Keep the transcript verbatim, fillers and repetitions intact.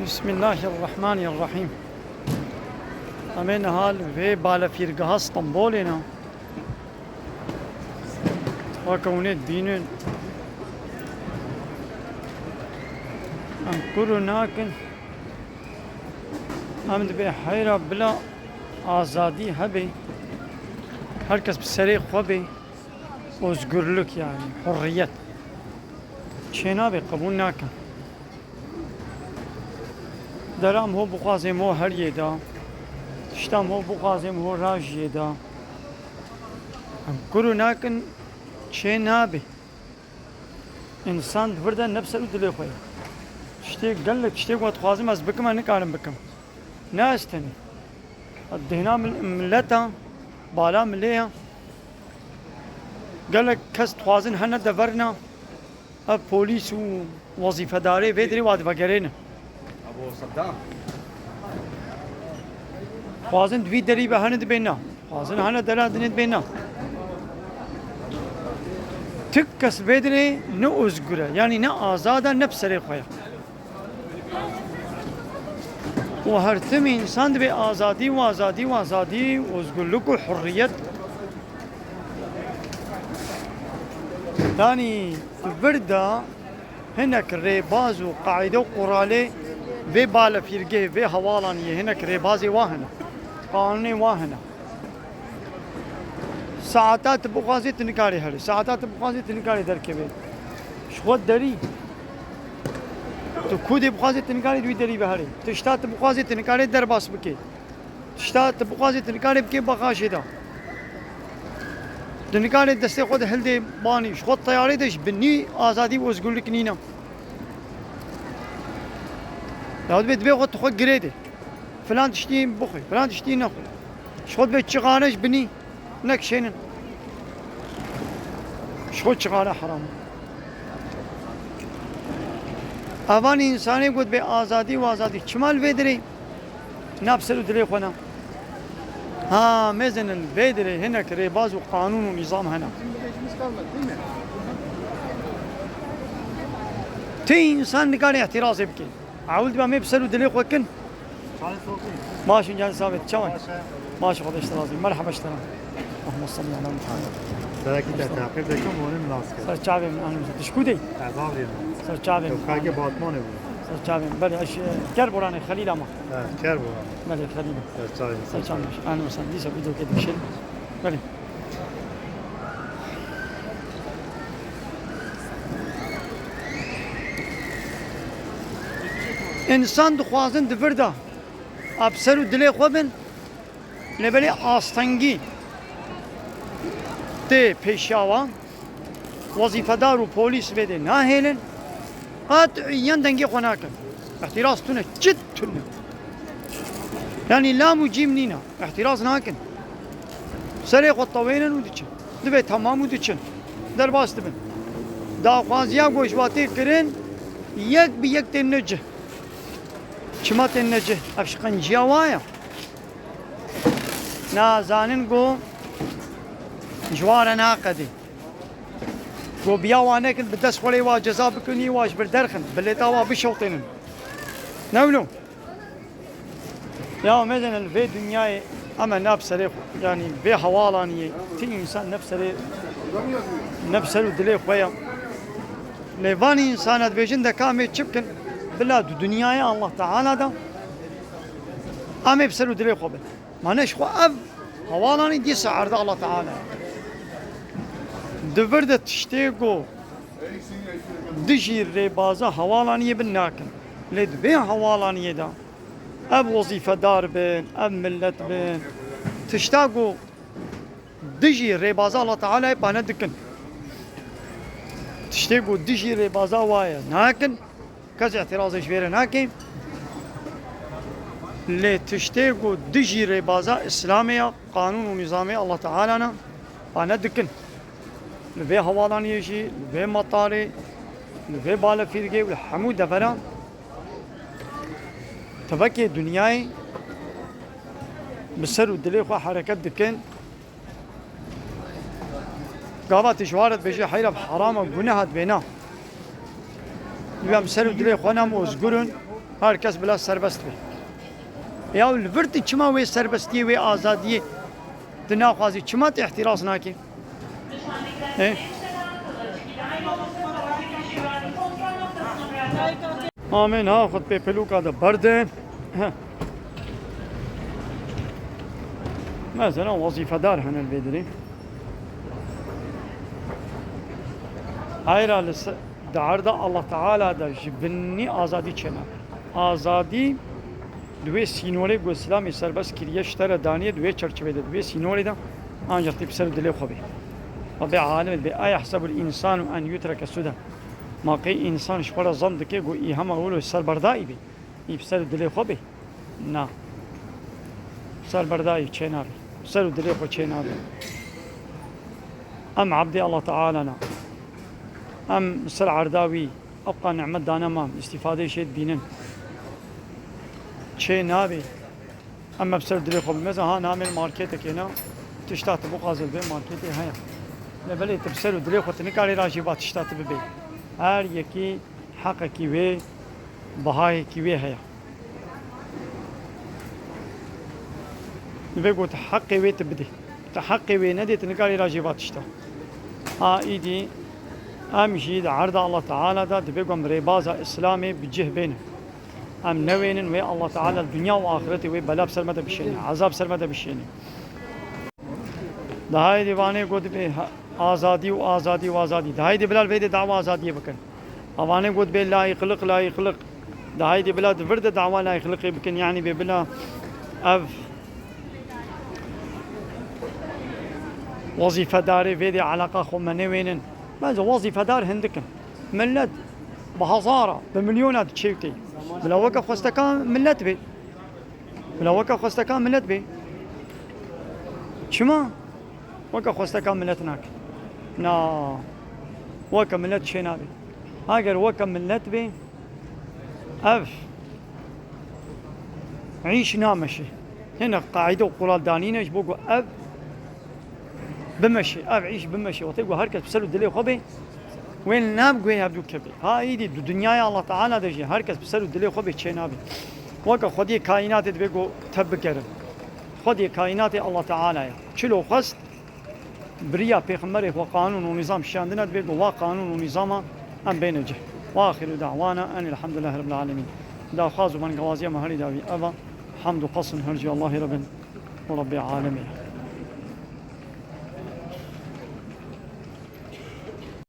Bismillahirrahmanirrahîm. Em ê niha li vê balefîrgeha Stenbolê ne. Weke hûn ê dibînin, em kur û nakin, em dibê heyra bila azadî hebe, her kes bi serê xwe be, ozgurluk yani, hurriyet. Çênabe, qebûl nakin. Deram ho bixwazê mo her yê da. Tiştam ho bixwazê mo rajiyê da. Em kur û nakin çê nabe. Însan di vir de ne bi ser û dilê xwe ye. Tiştê gelek tiştê ku dixwazim ez bikim, ez nikarim bikim. Ne ez tenê. Dihna mil-, mileta, bala milê ya. Gelek kes dixwazin hene deverna. Ev polîs û wezîfedarê vê dirê wa divegerêne. Ebo Seddam. Xwazin di vî derî be hene dibê na. Xwazin hene dera dinê dibê na. Tik kes vê dirê ne ozgur e. Yanî ne azad e, ne bi serê xwe ye. Û her tim însan dibê azadî û azadî û azadî, ozgurluk û hurriyet. Yanî di vir de hinek rêbaz û qaîde û quralê vê balefîrgehê, vê hewalaniyê hinek rêbazê wa hene. Qanûnê wa hene. Saeta tu bixwazî tu nikarî herî. Saeta tu bixwazî tu nikarî derkevê. Ji xwe derî. Tu kûdê bixwazî tu nikarî di wî derî ve herî. Tişta tu bixwazî tu nikarî derbas bikê. Tişta tu bixwazî tu nikarî bikê bexaşê de. Tu nikarî destê xwe de hildê banî. Ji xwe teyarê de ji binî azadî û ozgurlik nîne. Ya dibê, dibê xwe tu xwe girê de. Filan tiştî bixwe, filan tiştî nexwe. Ji xwe dibê çixane ji binî nekişênin. Ji xwe çixane heram. Evan însanê got bê azadî û azadî. Çima li vê dirê ne bi ser û dilê xwe ne? Ha, mêzinin vê dirê hinek rêbaz û qanûn û nîzam hene. Ti însan nikare îhtirazê bike. Ewil dibe em ê bi ser û dilê xwe kin. Çawa soqî? Baş in, can sabit. Çawa? Baş e. Baş, Xwedê ji te razî. Merhaba ji te re. Allahümme salli ala Muhammed. Belkî te teqîb dikim, hûn nas kin. Ser çavê min, anû. Tu ji ku de yî? Ez Avrî me. Ser çavê min. Ew xelkê Batmanê bû. Ser çavê min. Belê, ez, e, Kerboranê, Xelîla me. Evet, Kerboran. Belê, Xelîla. Ser çavê min. Ser çavê min. Anû sen dîsa vîdeo kê dikişin. Belê. Însan dixwazin di vir de bi ser û dilê xwe bin, lê belê astengî tê pêşiya wan, wezîfedar û polîs vê dê nahêlin, qet'iyen dengê xwe nakin. Îhtiraz tune, çit tune. Yanî lam û cîm nîne. Îhtiraz nakin. Serê xwe tewênin û diçin. Divê temam û diçin. Derbas dibin. Daxwaziya ku ji wa tê kirin yek bi yek tên necih. Çima tên necih? Ev şiqenciya wa ye. Nazanin ku ji wa re naqedê. Ku biya wa nekin, bi dest xwe lê wa ceza bikin, wa ji vir derxin, bi lêta wa bişewtênin. Ne wilo? Ya mêzene li vê dinyayê em e ne bi serê xwe, yanî vê hewalaniyê ti însan ne bi serê, ne bi ser û dilê xwe ye. Lê van însana dibêjin de ka em ê çi bikin? Bila di dinyayê Allah Teala de em ê bi ser û dilê xwe bin. Mane ji xwe ev hewalanî dîsa erda Allah Teala ye. Di vir de tiştê ku dijî rêbaza hewalaniyê bin nakin. Lê di vê hewalaniyê de ev wezîfedar bin, ev millet bin, tişta ku dijî rêbaza Allah Tealayê pane dikin. Tiştê ku dijî rêbaza wa ye nakin, kes îtirazê ji vê re nake. Lê tiştê ku dijî rêbaza Îslamê ya, qanûn û nîzamê Allah Teala ne, pane dikin. Li vê hewalaniyê jî, li vê metarê, li vê balefîrgê û li hemû devera tevekê dinyayê bi ser û dilê xwe hereket dikin. Gava tu ji wan re dibêjî heyra bi herama guneha dibê na. Li em ser û dilê xwe ne em ozgur in. Her kes bila serbest be. Ya li vir tu çima wê serbestiyê, wê azadiyê tu naxwazî? Çima tu îhtiras nakî? He? Amên ha, xwe pê pelûka de berdin. He. Mesela wezîfedar hene li vê derê. Hayra li se-, di erda Allah Teala de ji binî azadî çênabe. Azadî di wê sînorê ku Îslamê serbest kiriye, ji te re daniye, di wê çerçevê de, di wê sînorê de ancak tê bi ser û dilê xwe bê. Ve bê alim bê. Eyehsebul însanu en yutreke suda. Ma qey însan ji xwe re zan dike ku î hema wilo serberdayî bê? Î bi ser û dilê xwe bê? Na. Serberdayî çênabe. Ser û dilê xwe çênabe. Em ebdê Allah Teala ne. Em ser erda wî, ewqa nimet dane me, îstîfadeyê jê dibînin. Çênabe. Em bi ser û dilê xwe bimeze, ha namên marketekê ne, tişta tu bixwazî li vê marketê heye. Lê belê tu bi ser û dilê xwe tu nikarî rajî va tişta tu bibê. Her yekî heqekî wê, bihayekî wê heye. Divê ku tu heqê wê tu bidê. Tu heqê wê nedê, tu nikarî rajî va tişta. Ha îdî em jî di erda Allah Teala de divê ku em rêbaza Îslamê bi cih bênin. Em newênin wê Allah Teala li dinya û axiretê wê bela bi ser me de bişêne, ezab ser me de bişêne. Dahayê dî vanê got dibê ha-, azadî û azadî û azadî. Dahayê dî bila li vê de dawa azadiyê bikin. Avanê got dibê layîqlik, layîqlik. Dahayê dî bila di vir de dawa layîqlikê bikin. Yanî bê bila ev wezîfedarê vê de eleqa xwe me newênin. Bence wezîfedar hindik in. Millet bi hezara, bi milyona diçê û tê. Bila weke xwesteka millet bê. Bila weke xwesteka millet bê. Çima? Weke xwesteka millet nake. Na. Weke millet çê nabe. Eger weke millet bê, ev îş nameşe. Hinek qaîde û qural danîne ji bo ku ev bimeşe, ev îş bimeşe. Wextê ku her kes bi ser û dilê xwe bê, wê li nav guhê hevdû kevê. Ha îdî di dinyaya Allah Teala de jî her kes bi ser û dilê xwe bê çênabe. Weke xwediyê kaînatê divê ku te bigerin. Xwediyê kaînatê Allah Teala ye. Çilo xwest, biriya pêxemberê xwe qanûn û nîzam şiyandine, divê ku wa qanûn û nîzama em bêne cih. Wa axiru da'wana enil hamdulillahî rabbil alemîn. Daxwaz û bangewazîya me herî dawî ev e. Hamd û qesn her cî Allahî re bin û Rebbê alemê ye.